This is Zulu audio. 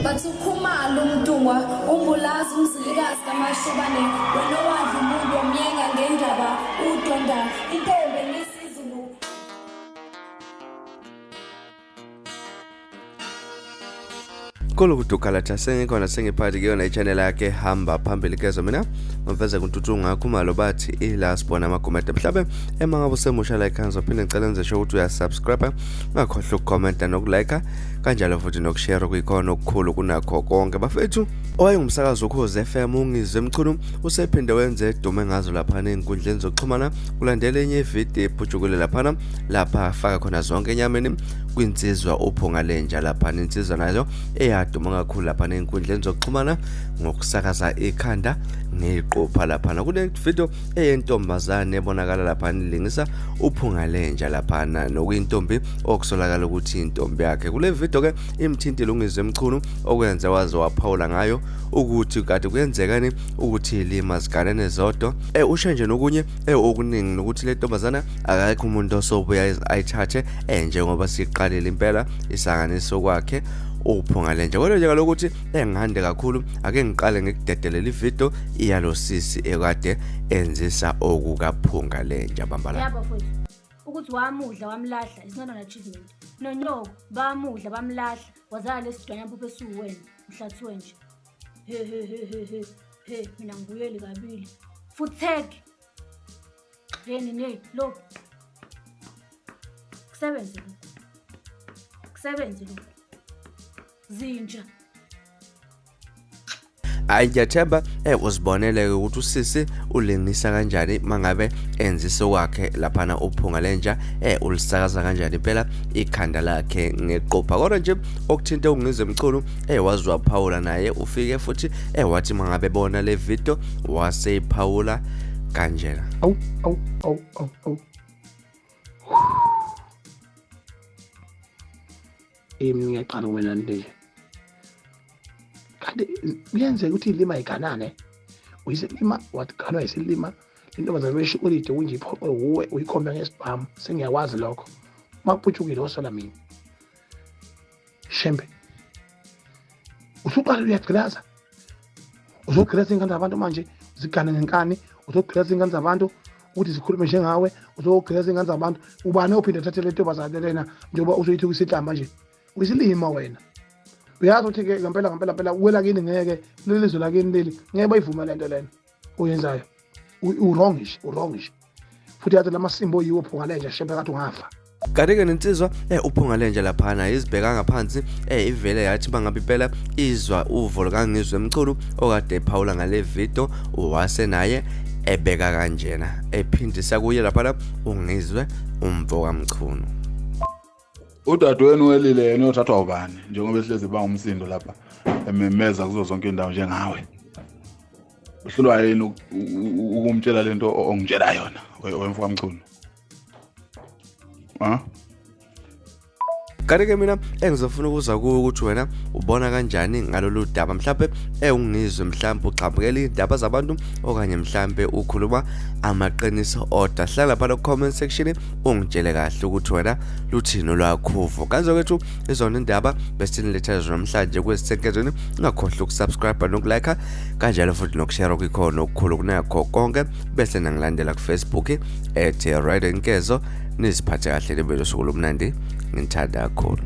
Bathi uKhumalo uMntungwa uMbulazi uMzilikazi kaMashobane wena owadla umuntu wamyenga ngendaba udonda intombi engisizulu. Kolokudukalatha sengikhona sengiphakathi kuyona i-channel yakhe hamba phambili kezo mina ngiveze kuNtuthu Khumalo bathi ila sibona amagumede mhlabe ema ngabe usemusha like ngizophinde ngicela nze sho ukuthi uyasubscribe ungakhohlwa ukukhomenta nokulike kanjalo futhi nokushare kuyikhona okukhulu kunakho konke bafethu. Owayengumsakazi woKhozi FM uNgizwe Mchunu usephinde wenze edume ngazo laphana ey'nkundleni zokuxhumana kulandela enye ividiyo ephutshukile laphana lapha afaka khona zonke enyameni kwinsizwa uPhunga Lenja laphana insizwa nayo eyaduma kakhulu laphana ey'nkundleni zokuxhumana ngokusakaza ikhanda ngeqopha laphana kule video eyentombazane ebonakala laphana ilingisa uPhunga Lenja laphana nokuyintombi okusolakala ukuthi intombi yakhe. Kule video ke imthintile uNgizwe Mchunu okwenze waze waphawula ngayo ukuthi kade kuyenzekani ukuthi ilima ziganene zodwa. Usho nje nokunye okuningi nokuthi le ntombazana akekho umuntu osobuya ayithathe njengoba siqalile impela isanganiso kwakhe uPhunga Lenja. Kodwa nje kaloku ukuthi engihande kakhulu ake ngiqale ngikudedelele ividiyo iyalo sisi ekade enzisa okukaPhunga Lenja bamba la. Yabo futhi ukuthi wamudla wamlahla is not an achievement. Nonyoko bamudla bamlahla wazala lesidwanya mpuphu esiwuwena mhlathiwe nje. He he he he he he mina ngibuyele kabili. Futhi hey nini lo kusebenze lokhu kusebenze lokhu zinja. Hayi ngiyathemba uzibonele ukuthi usisi ulingisa kanjani mangabe enzisa kwakhe laphana uPhunga Lenja ulisakaza kanjani impela ikhanda lakhe ngeqopha. Kodwa nje okuthinte uNgizwe Mchunu waze waphawula naye ufike futhi wathi mangabe bona le video waseyiphawula kanjena. Awu awu awu awu awu. Mina ngiyaqala wena nje. Kanti kuyenzeka ukuthi ilima iganane. Uyisilima waganwa isilima intombazane beshikolide kunje iphoqwe wuwe uyikhombe ngesibhamu sengiyakwazi lokho. Makuputshukile osola mina. Shembe. Usuqala uyagqilaza. Uzogqilaza ingane zabantu manje zigane ngenkani, uzogqilaza ingane zabantu ukuthi zikhulume njengawe, uzogqilaza ingane zabantu. Ubani ophinde athathe le ntombazane lena njengoba uzoyithi kusihlamba nje. Uyisilima wena. Uyazi ukuthi ke ngempela ngempela phela wela kini ngeke kuleli lizwe lakini leli ngeke bayivume lento lena oyenzayo. Uwrongish, uwrongish. Futhi yazi lamasimbo oyiwo Phunga Lenja shembe kathi ungafa. Kanti-ke nensizwa uPhunga Lenja laphana izibheka ngaphansi ivele yathi bangabe impela izwa uvo lukaNgizwe Mchunu okade ephawula ngale video wase naye ebeka kanjena ephindisa kuye laphana uNgizwe umfo kaMchunu. Udadewenu welile yena uyothathwa ubani njengoba ehlezi ba umsindo lapha ememeza kuzo zonke indawo njengawe. Uhlulwa yini ukumtshela lento ongitshela yona wemfo kaMchunu? Ha? Kanti-ke mina engizofuna ukuza kuwe ukuthi wena ubona kanjani ngalolu daba mhlampe ungizwe mhlampe ugxambukela iy'ndaba zabantu okanye mhlampe ukhuluma amaqiniso odwa. Hlala lapha ku-comment section ungitshele kahle ukuthi wena luthini olwakho uvo. Kanti kwethu izona indaba besiniletha zona namhlanje kwezisenkezweni. Ungakhohlwa ukusubscribe nokulike kanjalo futhi nokushare okuyikhona okukhulu kunakho konke bese nangilandela ku-Facebook @RideNkezo. Niziphathe kahle nibe nosuku lomnandi, nginithanda kakhulu.